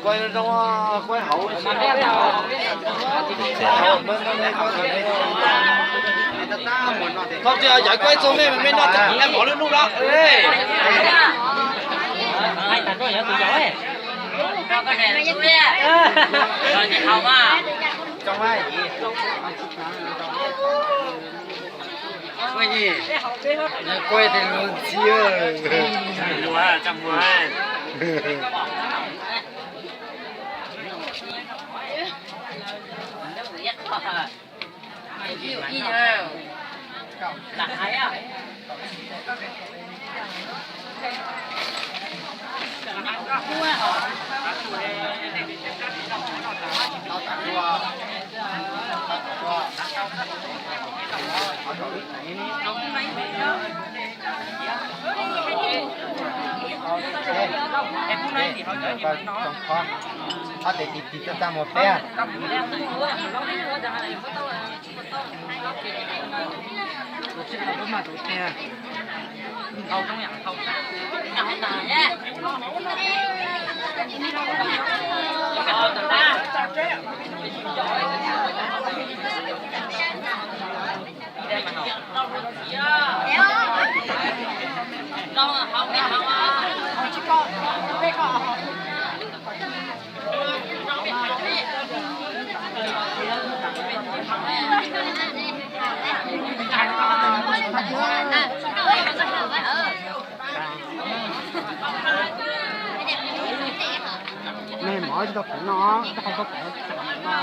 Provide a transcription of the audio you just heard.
Quay trong, quay hauv. Thaum twg yog quay txog mej mas mej noj tag kuv nqa mov lwj lub no. Quay tes lus ntxhiab. Ob tes tiv tiv txaj txaj mus peb. Mej mov tsis tau pov no, tau pov no.